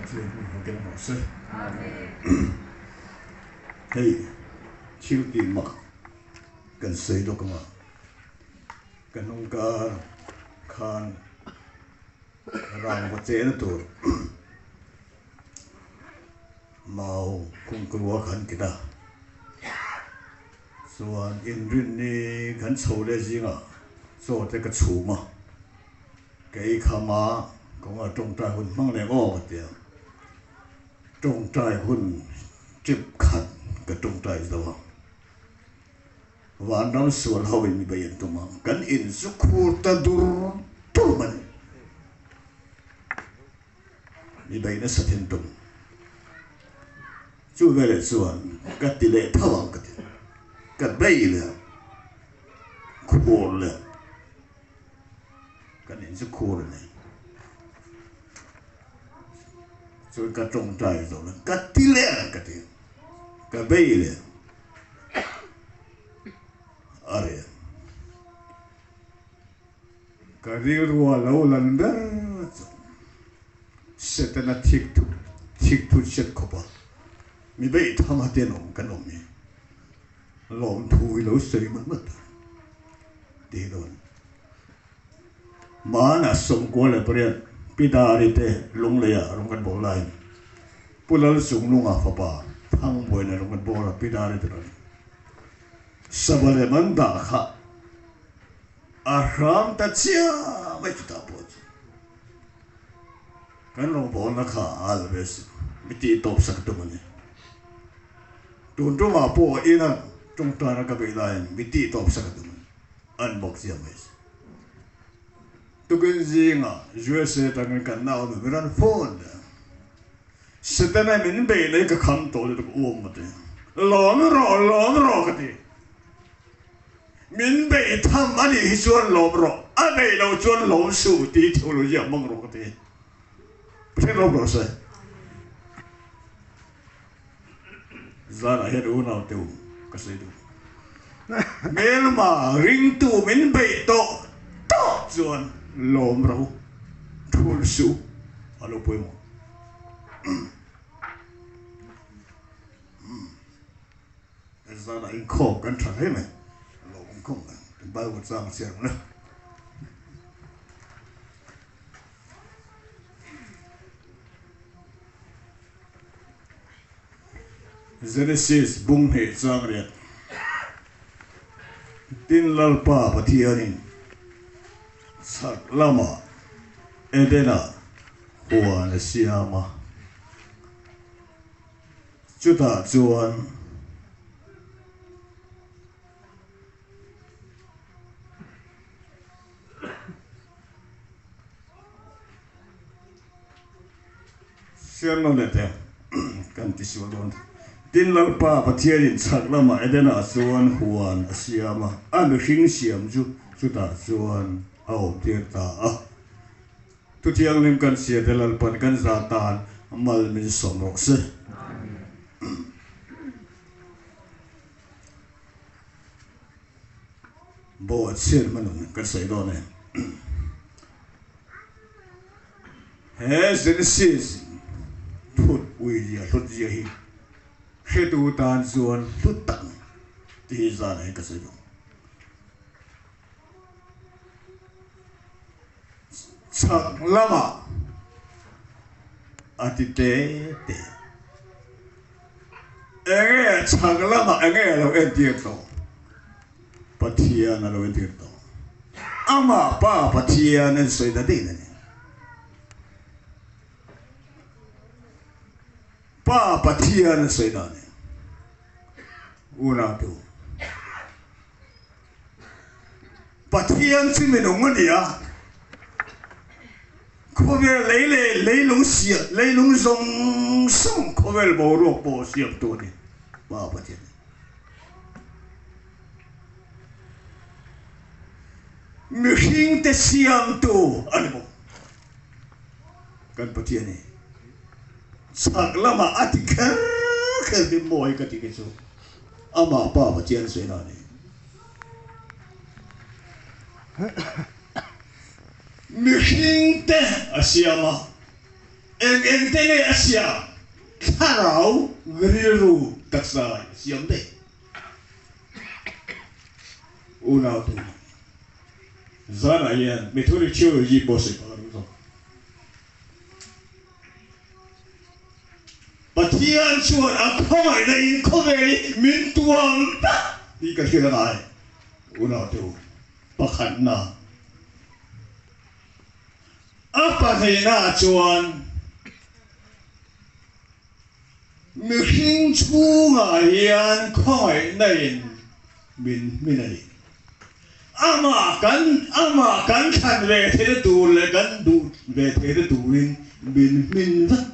Pathian hmun ho keng rawh se. Hei thil tih mak kan sawi lawk anga ka hnung kar khan rangva chehna tur mau kungkrua khan kit a, chuan inrinni kan chho leh zingah chaw te ka chhum a. Kei khama kawnga tawngtai hun hmang leh aw ka ti a, tawngtai hun trip khat ka tawngtai zo a, vanram sual ho in mi bei an tum a, kan in chu khur ta dur dur mai, mi bei nasa thin tum, chu veleh chuan ka ti leh tho ang ka ti, ka bei leh a, khur leh. Kan in chu khur a ni. Chuan ka tawngtai zawh la, ka ti leh ang ka ti. Ka bei leh ang. A reh ang. Ka rilru a lo lan ber chu Setana thik thut thik thut hriat khawp a mi beih tham a ten awm kan awm hi. Lawmthu i lo sawi mat mat a tih dawn. Hmana 98 Pi Dari te Lungleiah rawng kan bawl laiin Pu Lalchunglunga fapa Thangbuaina rawng kan bawl a, Pi Dari te rawn Sava lem an dah kha a hram ta chiah mai chutah pawh chu kan rawngbawlna kha a al ve si mi tih tawp sak tum a ni. Tun tumah pawh ina tawngtaina ka beih laiin mi tih tawp sak a tum a ni. An bawk chiah mai si. Tukin zingah USA atangin kan nau nu min rawn phone leh a. Setana min beih leh ka kham tawh lutuk uam a ti. Lawm rawh, lawm rawh ka ti. Min beih tham a nih hi chuan lawm rawh, a beih loh chuan lawm suh tih theology ah hmang rawh ka ti. Pathian lawm rawh se. Zanah hian unau te u ka sawi duh. Hmelma ringtu min beih tawh tawh chuan lawm ro thul suh a lo pawimawh. Zanah inkhawm kan tha hle mai. Lawm khawm mai. Bible chang a chhiar ang le. Genesis bung hnih chang riat Tin Lalpa Pathianin chhak lamah Eden-ah huan a siam a, chutah chuan Siamna leh te kan ti sual dawn. Tin, Lalpa Pathianin chhak lamah Edenah chuan huan a siam a, a mihring siam chu chutah chuan a awmtir ta a. Thu thianghlim kan chhiar te Lalpan kan za tan mal min sawm rawh se. Bawhchhiat hmanung kan sawi dawn e. He Genesis phut uizia hlutzia hi hretu tan chuan hlut tak a ni tih hi zanah hian ka sawi duh. Chhak lamah a ti te te. Enge chhak lamah enge a lo entir tawh? Pathian a lo entir tawh. Amah Pa Pathian an sawi ta daih a ni. Pa Pathian an sawi ta a ni. Unau te u. Pathian chu minung a ni a, khawvel lei leh leilung siam, leilung zawng zawng khawvel boruak pawh siamtu a ni, Pa Pathian. Mihringte siamtu a ni bawk. Kan Pathian hi chhak lamah a ti kher kher hi mawi ka ti kei chu. Amah Pa Pathian sawi na a ni. Mihringte a siam a. Eng eng te nge a siam? Thlarau rilru taksa a siam daih. Unau te zanah hian Methodic Theology pawh sawi phah ka duh zawk. Pathian chuan a khawngaihna in khawvel hi min tuam tak tih ka hriat a ngai. Unau te u, pakhatna. A pahnihnaah chuan mihring chhungah hian khawngaihna in min hmin a ni. Amah kan amah kan thlan ve theihna tur leh kan duh ve theihna turin min hmin vek.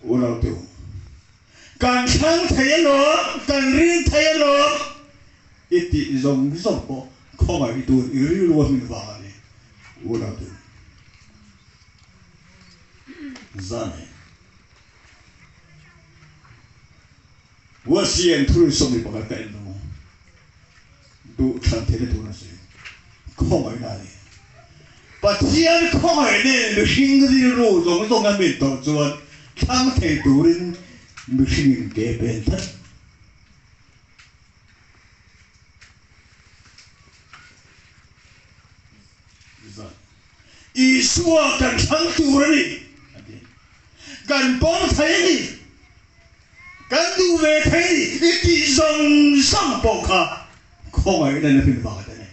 Unautu, kan thlang thei alawm, kan ring thei alawm i tih zawng zawng pawh khawngaih tur i rilru a hmin vang a ni. Unautu, zan e. Wasian thurui 11 ka en lo. Duh thlan theihna tur a sawi. Khawngaihna a ni. Pathian khawngaih nen mihring rilru zawng zawng a min tawh chuan thlang thei turin mihringin ke pen tlat. Isua kan thlang tur a ni a ti. Kan pawm thei a ni. Kan duh ve thei a ni. I tih zawng zawng pawh kha khawngaihna na hmin vang a ni.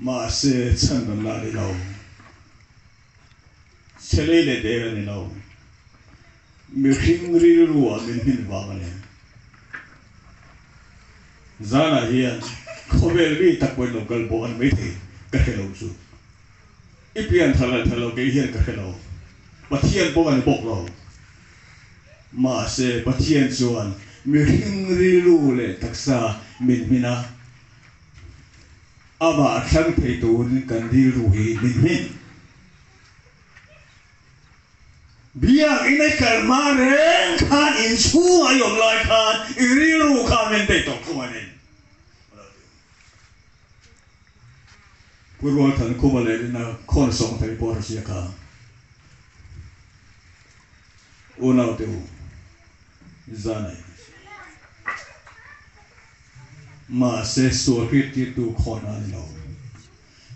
Mahse chhan kan la ni lo. Chhe lei leh der a ni lo. Mihring rilru ah min hmin vang a ni. Zanah hian khawvel mi tak pawhin lo kal bawk a ni maithei ka hre lo chu. I pian thar leh thar lo kei hian ka hre lo. Pathian pawh a ni bawk lo. Mahse Pathian chuan mihring rilru leh taksa min hmin a, amah thlang thei turin kan rilru hi min hmin. Biakinn a kal hma reng khan inchhung a i awm lai khan i rilru khan min bei tawh khum a ni. Pu Rualthan Khuma leh Rina khawn sawng thei pawh a hria kha. Unaute u, zanei. Mahse sual hriattirtu khawn a ni lo.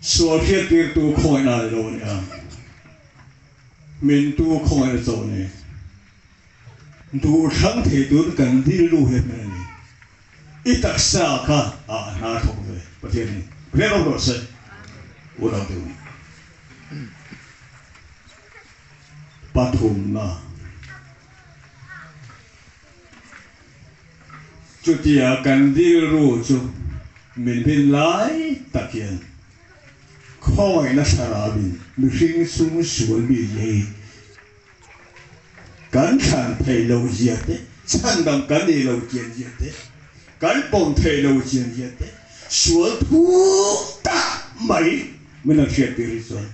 Sual hriattirtu khawngaihna a ni lo a nia. Mintu khawngaihna chauh a ni. Duh thlang thei tur kan rilru hi a hmel a ni. I taksa kha a hna thawk ve Pathian hi. Pathian rawk rawh se. Unau te u. Pathumna. Chutia kan rilru chu min hmin lai tak hian khawngaihna thlarauin mihring chung sual mi hi kan thlan theih loh zia te, chhandam kan nih loh chian zia te, kan pawm theih loh chian zia te, sual thuk tak mai min han hriattir hi chuan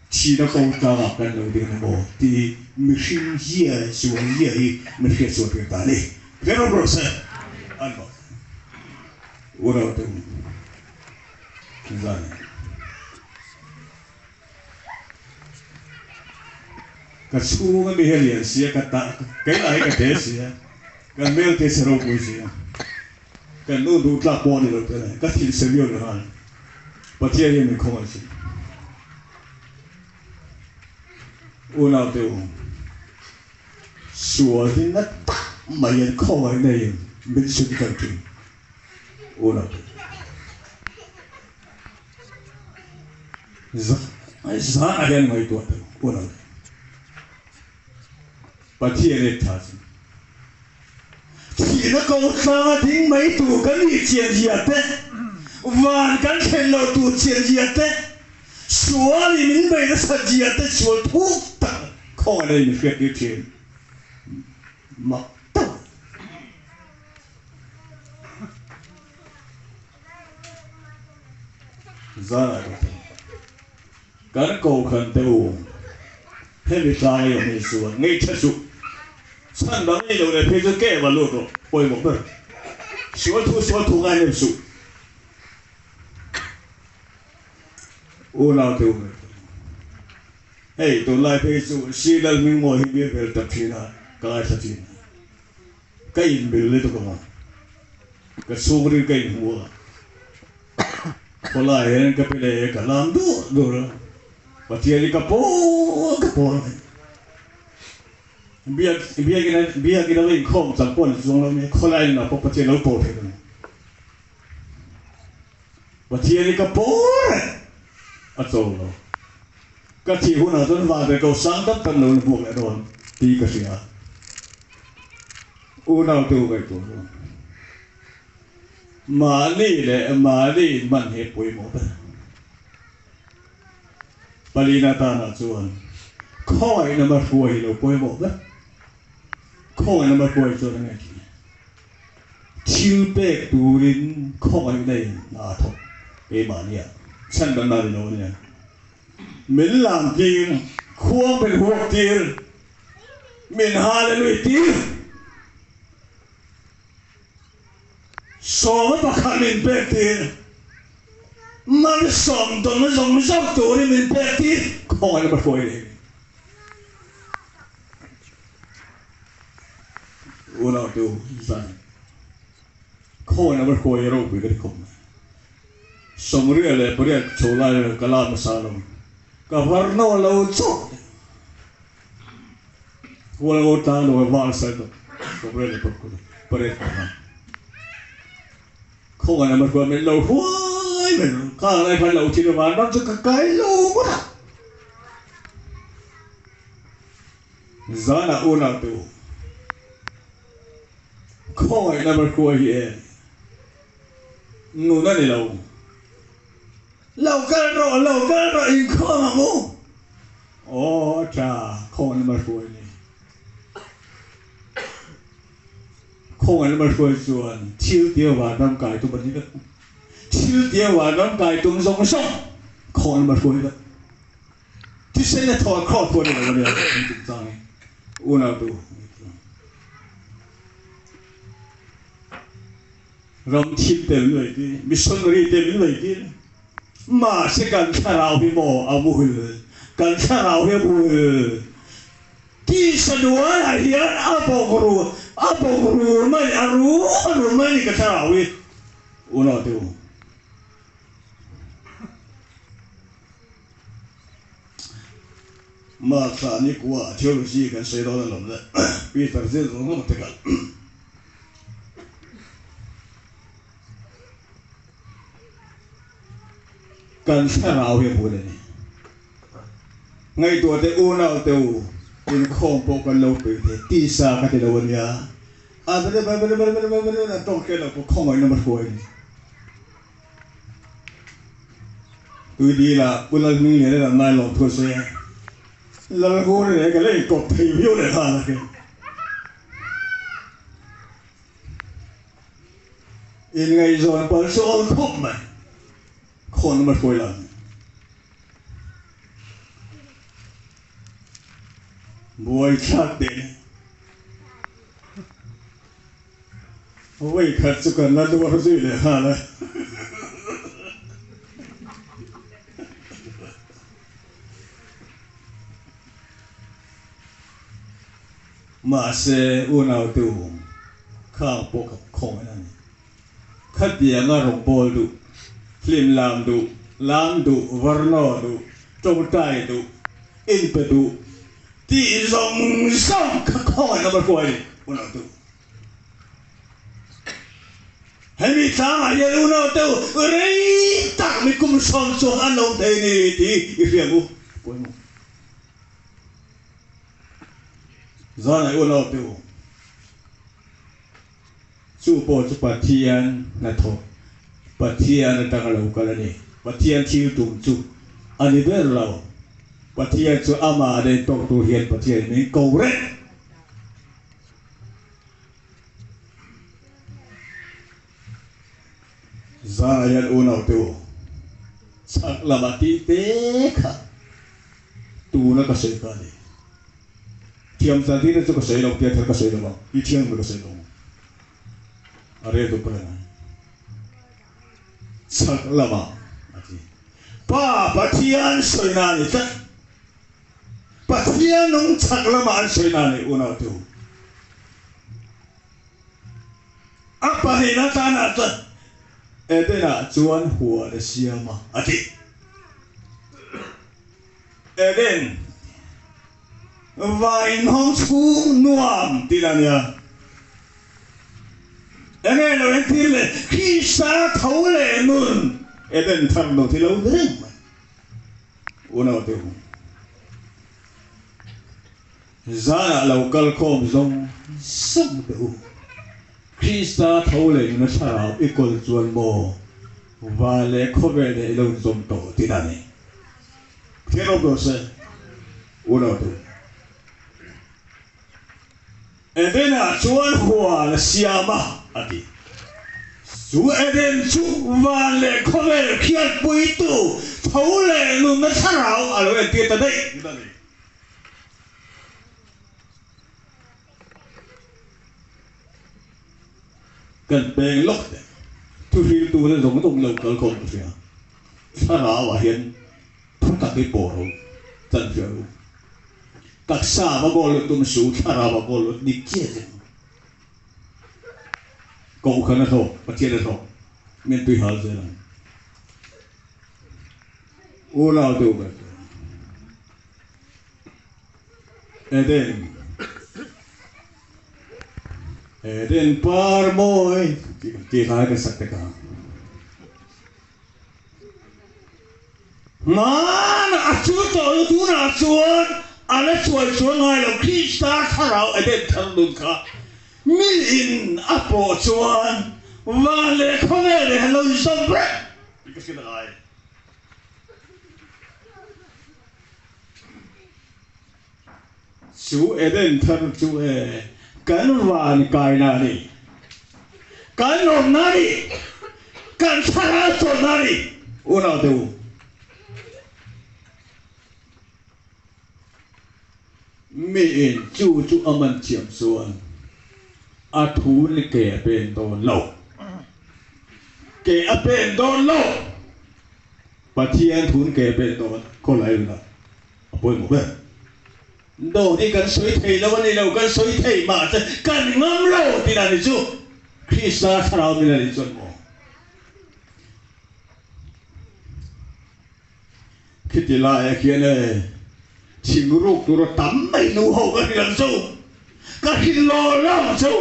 Chhina ko tlangah kan lo ding emaw tih mihring zia sual zia hi min hriat sual tir ta a ni. Pathian rawng rawh se. An bawk. Unau te u zan ka chhung ami hi a lian sia ka ta keimah hi ka te sia kan hmel te chhe ropui sia kan nu duh tlak pawh a ni lo te ka thil se viau leh nghal. Pathian hian min khawngaih thin. Unaute u, sual hi na tak mai an khawngaih neiin min sun kal thin. Unaute u, zan ah hian ngaihtuah teh u, unaute. Pathian hi tha chu. Thihna ko tlanga ding mai tur kan nih chian zia te, van kan thlen loh tur chian zia te, sual in min bei nasat zia te sual thuk tak khawngaih na in hriat tir thin mak tak. Zan ah ka thlen. Kan kokhan te u, hemi tlanga i awm hi chuan ngaihṭha suh. Chhan dang nei lo leh phei chu keh va lut rawh, pawimawh ber. Sual thu sual thu ngai nem suh. Unau te u ngaihtuah rawh. Hei tunlai phei chu Sri Lalhmingmawi hi mi vel tap thin a, ka ngaithla thin a. Ka inmil lutuk ang a, ka chhungril ka inhmu a, khawlai hian ka pe leh ka lam dur dur a, Pathian hi ka pawl ka pawl mai. Biak biakina biakina va inkhawm chang pawh a ni chuang lo nia, khawlai nunah pawh Pathian lo pawl theih a ni. Pathian hi ka pawl reng a chawl lo. Ka thih hunah chuan van ve ko sang tak tak lo la hmuak leh dawn tih ka hria. Unau te u ngaihtuah ru. Mahni leh mahni inhman hi a pawimawh ber. Palina tanah chuan khawngaihna hmahruai hi lo pawimawh ber. Khawngaihna hmahruai chuan a ngaihtuah. Thil pek turin khawngaihna in hna a thawk keimahnia chhan kan la ni lo ania. Min lam tir, khuang min huak tir, min hallelui tir, sawma pakhat min pek tir, malsawm dawn zawng zawng turin min pek tir, khawngaihna ka hruai leh. Unau te u zan khawn ava hruai a ropui ka ti khawp mai. 28 chho lai vel ka la hmasa lo. Ka var no lo chauh te. Hual ngo tlang lo val sal to 28. Khawngaih lam a hruai min lo hruai mai lo. Khang lai khan lo thil van ram chu ka kai lo ngawt a. Zanah unau te u, khawngaih lam a hruai hi em? Nun a ni lo. Lo kal rawh, lo kal rawh, inkhawm ang u. Aw a tha, khawngaih lam a hruai ni. Khawngaih lama hruai chuan thil tia vanram kai tum a ni vek. Thil tia vanram kai tum zawng zawng khawngaih lama hruai vek. Thisen a thawn khawt pawh a ni lo a nia an chungchang hi unau tu ram thim te min lei tir, missionary te min lei tir. Mahse kan thlarau hi maw a muhil, kan thlarau hi a muhil. Tisa hnuaiah hian a bawk ru, a bawk rur mai, a ru a rur mai a ni ka thlarau hi, unau te u. Mark thla ni kua theology kan sawi dawn alawm le, Peter zir zawng zawng te kal. Kan thlarau hi a bul a ni. Ngaihtuah te unau te u, inkhawm pawh kan lo peih thei, tisa ka ti lo a nia. A bere bere bere bere bere bere an tawng hriat loh pawh khawngaih lama hruai a ni. Tui dil ah Pu Lalhmingliana lam lai lawm thu a sawi a, Lalhur leh ka la inkawp thei viau leh nghal a keng. Inngaihzawn palh chu awl khawp mai, khawn lama hruai lan. Buai thlak teh nen. Vawi khat chu kan la duar zui leh nghal a. Mahse unautu khang pawh ka khawngaih a ni. Khatianga rawngbawl duh, hlim lam duh, lam duh, varnaw duh, tawngtai duh, inpe duh tih zawng zawng kha khawngaih lama hruai ni unautu. Hemi tlangah hian unautu rei tak mi kum sawm chuang an lo thei ni tih i hria ang u. Pawimawh. Zanah unautu. Chu pawh chu Pathian hnathawk, Pathian atanga lo kal a ni. Pathian thil tum chu a ni ber lo. Pathian chu amah nen tawk tur hian Pathian min ko reng. Zara hian unaute u, chhak lamah tih te kha tuna ka sawi kha a ni. Thiam zan tih te chu ka sawi lo, tia thil ka sawi lo ang, i thiam ka sawi lo ang. A rel dup reng ang. Chhak lamah a ti. Pa Pathian sawina a ni tlat. Pathian nung chak lamah an sawina a ni unaute u. A pahnihna tanah chuan Eden-ah chuan huan a siam a, a ti. Eden, vainghawng chhung nuam tih a nia. Enge lo entir le? Krista tho leh nun Eden thar lo thi lo ni reng mai. Unaute u, zanah lo kal khawm zawng zawng teh u. Krista tho leh nuna thlarau i kawl chuan maw van leh khawvel leh i lo inzawm tawh tih a ni. Thenawm rawh se, unaute u. Eden-ah chuan huan a siam a, a ti. Chu Eden chu van leh khawvel khiatpuitu tho leh nunna thlarau a lo entir ta daih a ni. Kan peng lawk teh. Thuhriltu te zawng zawng lo kal khawm ka hria. Thlarauah hian thu tak hi pawh ro chan hria ru. Taksa va goal lut tum su, thlarau va goal lut dik chiah chiah ang. Kohhran a hlawk, Pathian a hlawk, min tui hal zel ang. Unau deuh ber chu. Eden Eden par mawi tih lai ka sak te kha. Hmana a chu tawh lo tunah chuan a la chuai chuan ngai lo Krista thlarau Eden thar nun kha mi in a pawh chuan van leh khawvel leh han lo inzawm reng tih ka hriat a ngai. Chu Eden thar chu e kan van kaina a ni, kan awmna a ni, kan thlarau chawlhna a ni, unaute u. Miin chu chu a man thiam chuan a thu ni ke a pen dawn lo, ke a pen dawn lo. Pathian thu ni ke a pen dawn khawlai luna. A pawimawh ber. Dawt hi kan sawi thei lo a ni lo, kan sawi thei mahse kan ngam lo tih dan hi chu Krista thlarau mil a nih chuan maw? Khiti laiah khian e thing ruk tura tam mai nu ho ka hrilh ang chu, ka hrilh law law ang chu.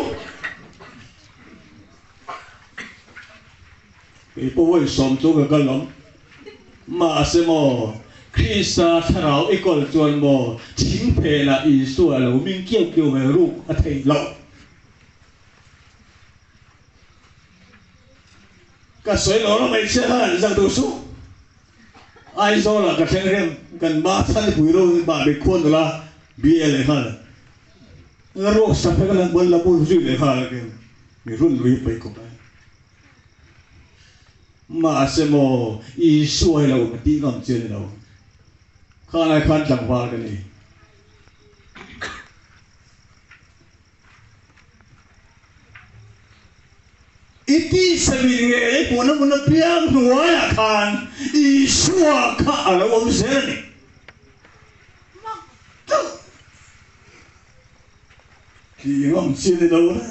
Kei pawh vawi 10 chu ka kal awm. Mahse maw, Krista thlarau i kawl chuan maw thing phelah Isua a lo ming kiau kiau mai ruk a theih loh. Ka sawi lo rawh hmeichhia khan zak duh suh. Aizawlah ka thleng reng kan ba Thanipui ro bah bik khuan nula BA leh nghal a ruak sak vek a lang bawlh la bur zui leh nghal a keng mi run lui paih khawp mai. Mahse maw Isua hi lo awm tih ngam chi a ni lo. Khanglai khan tlangval ka ni. I tihsamin nge i hmuhna hmun apiang hnuaiah khan Isua kha a lo awm zel a ni. Mak deuh tih ngam chi a ni lo reng.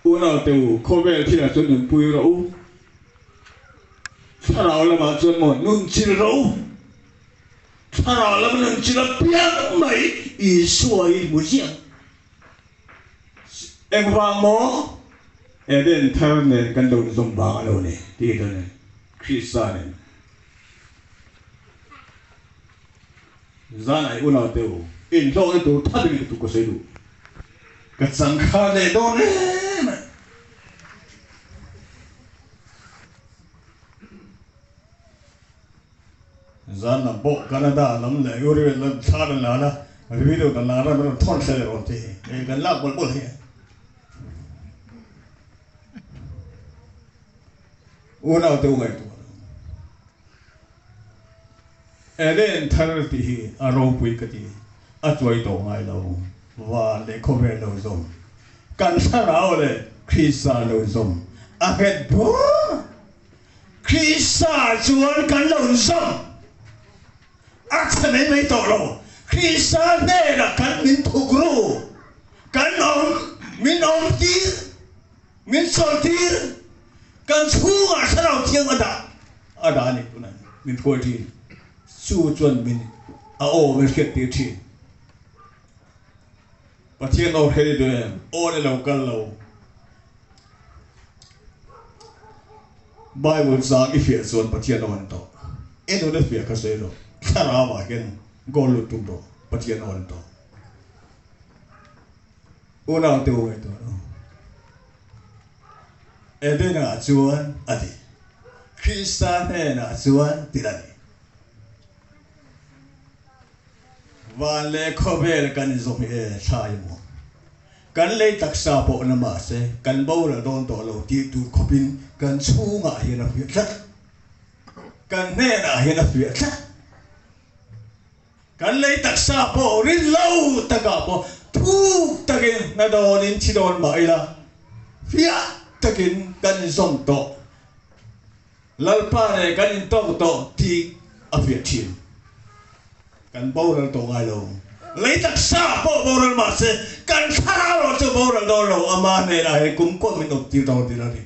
Unaute u, khawvel thilah chuan nunpui rawh u. Thlarau lamah chuan maw nunchil rawh u. Thlarau lama nunchil apiang mai Isua hi hmu ziah. Engvang maw? Eden thar nen kan lo inzawm vang a lo ni tih hi chuan Krista nen. Zanai unaute u, inhlawhna tur tha bik lutuk ka sawi duh. Ka changkha leh dawn em a. Zan lam pawh Canada lam leh Europe lam thla kan la la, video kan la ram rawn thawn hle rawn ti hi hei kan lak mawlh mawlh hi a. Unaute u ngaihtuah lo. Eden thar tih hi a ropui ka ti, a chuai tawh ngai lo, van leh khawvel lo zawm, kan thlarau leh Krista lo zawm. A nghet bur. Krista chuan kan lo zawm a chhe mai mai tawh lo. Krista hnenah kan min thuk ru, kan awm, min awm tir, min chawlh tir, kan chhungah Thlarau Thiang a dah a dah a ni tunah hian min hruai thin. Chu chuan min a aw min hriat tir thin. Pathian aw hre ni duh em? Aw ni lo kal lo. Bible zang i fiah chuan Pathian aw an tawh. I nun a fiah kha sawi rawh. Thlarau ah hian goal lut tum rawh. Pathian aw an tawh. Unau te u ngaihtuah rawh. Eden ah chuan a ti. Krista hnenah chuan tirh a ni. Van leh khawvel kan inzawm hi e thlai maw? Kan lei taksa pawh na mahse kan boral dawn tawh lo tih tur khawpin kan chhungah hian a fiah tlat. Kan hnenah hian a fiah tlat. Kan lei taksa pawh rin lo takah pawh thuk takin hna dawnin thi dawn mah ila fiah takin kan inzawm tawh. Lalpa leh kan intawk tawh tih a fiah thin. Kan boral tawh ngai lo. Lei taksa pawh boral mah se, kan thlarau erawh chu boral dawn lo. Ama hnenah he kum kuah min awm tir dawn tir a ni.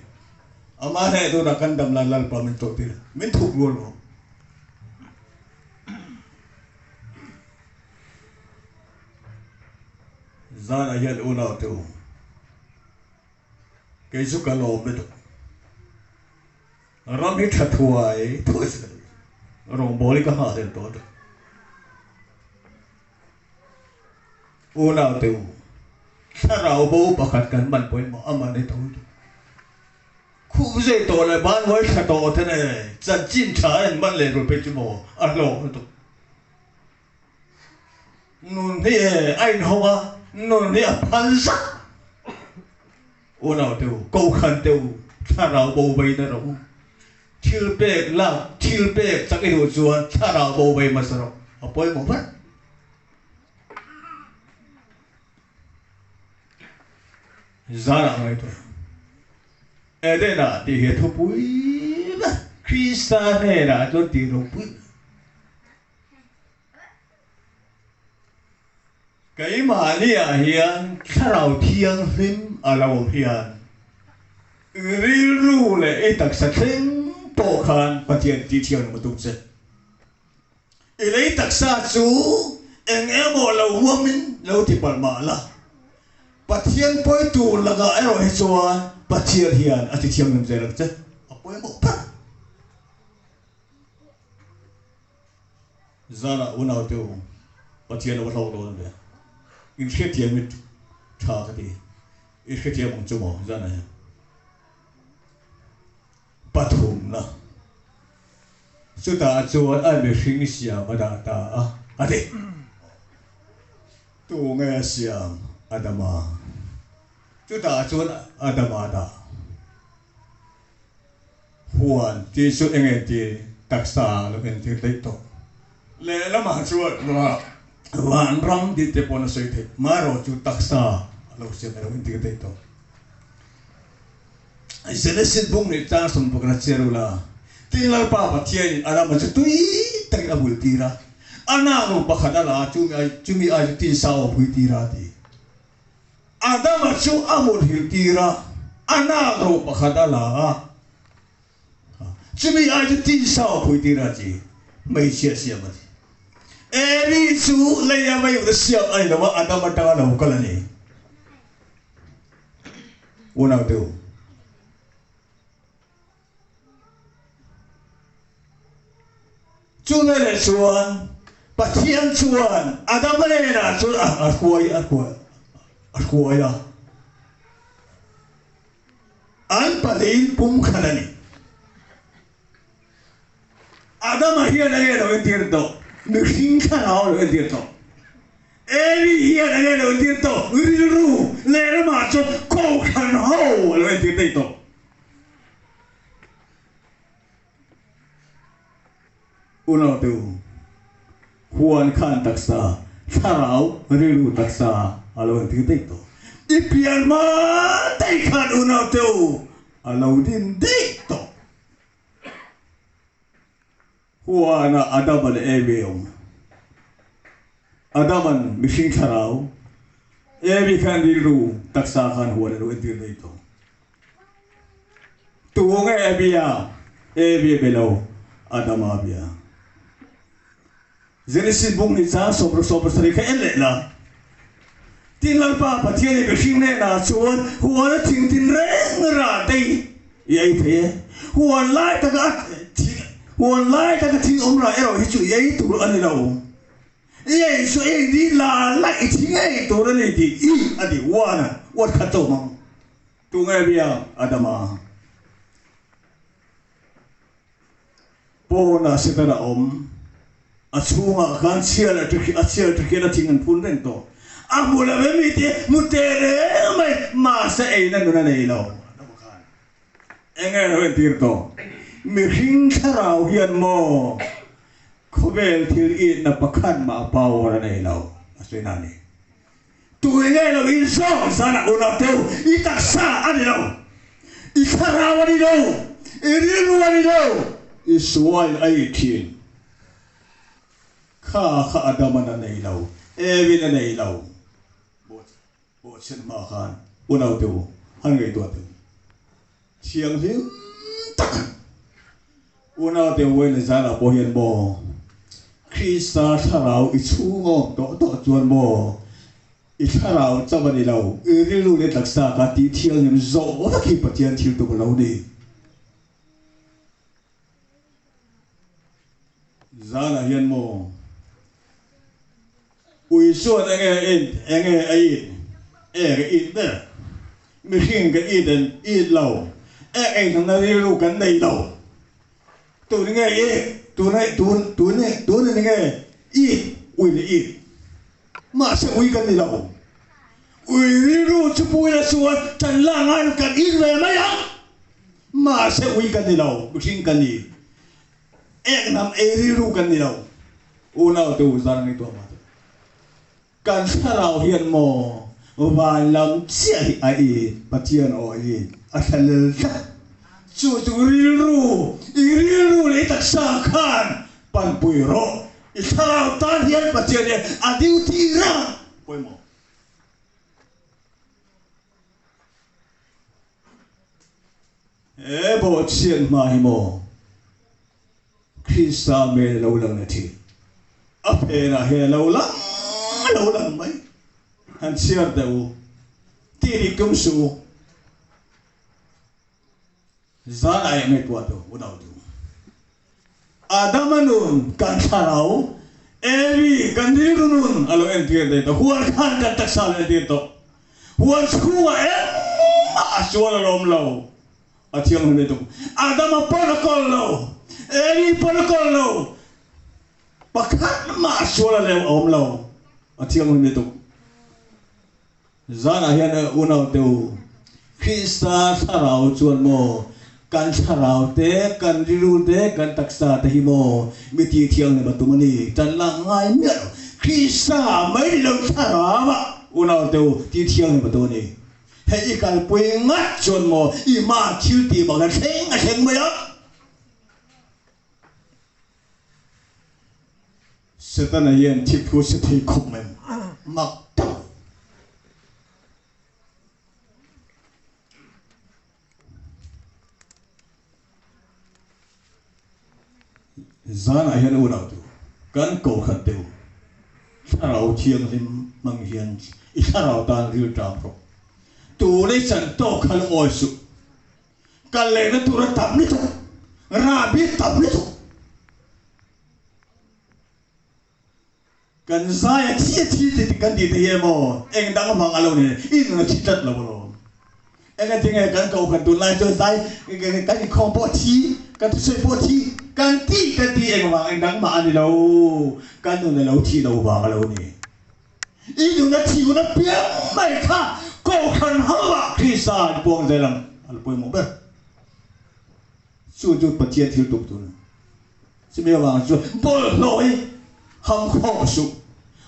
Ama hneh tunah kan dam lai Lalpa min tawh tir, min thuk rual lo. Zanah hian unau te u. Kei chu ka lawm lutuk. Ram hi tha thuai thuai se ka duh. Rawngbâwl hi ka nghahhlel tawh lutuk. Unaute u, thlarau bo pakhat kan man pawimawh a man hi to lutuk. Khup zei tawh leh ban uai thla tawh te nen chanchin tha a inman leh rul phei chu maw a hlawk lutuk. Nun hi e a inhawng a, nun hi a phal zak. Unau te u, Kohhran te u, thlarau bo vei na rawh u. Thil pek lak, thil pek chak i duh chuan thlarau bo vei hmasa rawh, a pawimawh ber. Zarah ngaihtuah. Eden-ah tih hi a thupui ber. Krista hnenah chuan tih ropui ber. Keimahniah hian Thlarau Thianghlim a lo awm hian rilru leh i taksa thleng pawh khan Pathian tih thianghlim a tum che. I lei taksa chu eng emaw lo huamin lo ti palh mah la, Pathian pawi tur lakah erawh hi chuan Pathian hian a ti thianghlim zel ang che, a pawimawh ber. Zanah unaute u, Pathian a va hlauh dawn ve. In hrethiam hi tha ka ti. I hrethiam ang chu maw zanah hian. Pathumna. Chutah chuan a mihring siam a dah ta a, a ti. Tu nge a siam? Adama. Chutah chuan Adama a dah. Huan tih chu eng entir taksa a lo entir daih tawh. Lehlamah chuan vanram tih te paw'n a sawi theih. Marawh chu taksa a lo siam a lo entir daih tawh. Genesis bung nih chang 11 a chhiar ula, tin Lalpa Pathianin Adama chu tui takin a bul tir a, a nâknu pakhat a la a, chumi ai chu tinsa a awpui tir a, a ti. Adama chu a mutthilh tir a, a nak ro pakhat a la a, chumi ai chu tisa a phui tir a chi, hmeichhia siam a ni. Evi chu lei a mei ute siam a ni lo a, Adam atanga lo kal a ni. Unaute u. Chu veleh chuan Pathian chuan Adama hnenah chuan a hruai a hruai a hruai a. An pahnihin pumkhat a ni. Adama hian enge lo entir tawh? Mihring thlarau a lo entir tawh. Eli hian enge lo entir tawh? Rilru lehlamah chuan Kohhran ho a lo entir daih tawh. Unau te u, huan khan taksa, thlarau rilru taksa a lo entir daih tawh. I pian hma daih khan unau te u. A lo din daih tawh. Huana Adama leh Evi a awm. Adaman mihring thlarau, Evi khan rilru taksa khan huan a lo entir daih tawh. Tu nge a bia? Evi a be lo, Adama a bia. Genesis buk ni chang 77 kha en leh la. Tin Lalpa Pathian i mihring hnenah chuan huan a thing tin reng rah te i ei thei e. Huan lai taka thing huan lai taka thing awm rah erawh hi chu i ei tur a ni lo. I ei chu ei ni la la i thing ei tur a ni tih i a ti huan a uat khat chauh hmang. Tunge bia Adama? Pawnah Satan a awm. A chhungah khan chhiar leh ṭha a chhiar ṭha khian a thing an phun reng tawh. A hmu lo em mi te hmu teh reng mai mahse eina nun a nei lo. Adama khan eng nge lo entir tawh? Mihring thlarau hian maw khawvel thil itna pakhat mah power a nei lo a sawi na a ni. Tui nge lo in zawng zanah unau teu i taksa a ni lo, i thlarau a ni lo, i rilru a ni lo, i suain a i thin. Kha kha Adaman a nei lo, Evin a nei lo. Bawhchhiat hma khan unau teu han ngaihtuah teu. Thianghlim tak unau te uaina zanah pawh hian maw Krista thlarau i chhung a awm tawh tawh chuan maw i thlarau chauh a ni lo, i rilru leh taksa kha tih thianghlim zawh vek hi Pathian thil tum a lo ni. Zanah hian maw Ui chuan enge it enge a it ek a it ber mihring kan it an it lo ek ei hnamna rilru kan nei lo tun nge it tun tun tun tun in nge it ui leh it mahse ui kan ni lo ui rilru chu puila chuan kan la ngai lo kan it ve mai ang mahse ui kan ni lo mihring kan ni. Ek hnam ei rilru kan ni lo. Unau te u zar ngaihtuah mah teh. Kan thlarau hian maw van lam chiah hi a i Pathian aw i a thlalel tlat. Chu chu rilru, i rilru leh i taksa khan panpui rawh. I thlarau tan hian Pathian hian a duty reng a pawimawh. He bawhchhiat hma hi maw Krista hmel a lo lang leh thin. A phenah hian a lo lang a lo lang mai. Han chhiar teh u. Tih dik tum suh u. Zan aia ngaihtuah teh u, unau teh u. Adama nun kan thlarau, Evi kan rilru nun a lo entir daih tawh. Huan khan kan taksa a lo entir tawh. Huan chhungah engmah a sual a lawm lo. A thianghlim daih tawh. Adama pawn a kawl lo, Evi pawn a kawl lo. Pakhat mah sual a leu a awm lo. A thianghlim daih tawh. Zanah hian unau te u, Krista thlarau chuan maw kan thlarau te, kan rilru te, kan taksa te hi maw mi ti thianghlim a tum a ni? Tan lak ngai miah lo. Krista mai ni lo thlarau ah unau te u ti thianghlim a tum a ni. Hei i kalpui ngat chuan maw i hma thil tih bak a thleng a thleng mai a. Setana hian thik thu se thei khawp mai mak tak. Zanah hian unau tu kan kohhran te u thlarau thianghlim hmang hian i thlarau tan rilṭam rawh. Tun i chan tawk kha lo awi suh. Kal lehna tur a tam lutuk, rahbi a tam lutuk. Kan zai a thi a thi ti ti kan tih te hi emaw eng dang vang a lo ni i nun a thi tlat lo alawm. Eng a tinge kan kohhran tunlai chuan zai kan inkhawm pawh a thi, kan thusawi pawh a thi, kan ti kan ti eng vang eng dang mah a ni lo, kan nun a lo thih lo vang a lo ni. I nun a thih hun apiang mai kha kohhran ho ah Krista an puang zel ang a la pawimawh ber. Chu chu Pathian thil tum tur a ni. Chumi avang chuan bawlhhlawh hi ham khawm suh,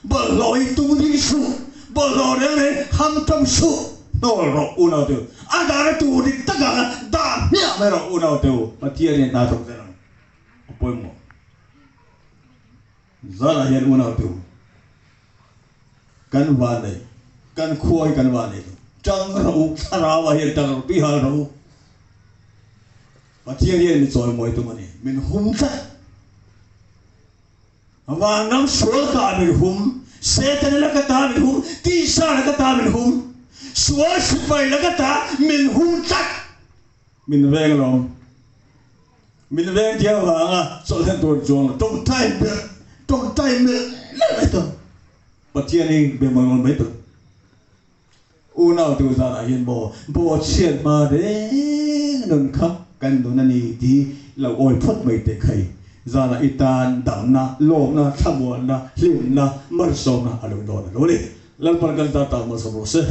bawlhhlawh hi tung ding suh, bawlhhlawh reng reng ham ṭawm suh, hnawl rawh unau te u. A dahna tur dik takah khan dah chiah mai rawh unau te u, Pathian hian hna thawk zel ang a pawimawh. Zanah hian unau te u, kan van nei, kan khua hi kan van nei lo. Tang rawh u, thlarau ah hian tang rawh u, tui hal rawh u. Pathian hian mi chawimawi tum a ni, min hum tlat. Vanram sual kah min hum, Setana laka ta min hum, tisa laka ta min hum, sual sipai laka ta min hum tlat. Min veng alawm. Min veng tia vanga chawlhlen tur chuan tawngtai ber, tawngtai melh melh mai tur. Pathian hi be mawi mawi mai tur. Unau tu zanah hian maw bawhchhiat hma reng nun kha kan nun a ni tih lo awi phawt mai teh khai. Zanah i tan damna, lawmna, thlamuanna, hlimna, malsawmna a lo dawn a lo ni. Lalpan kan tan tan malsawm rawh se.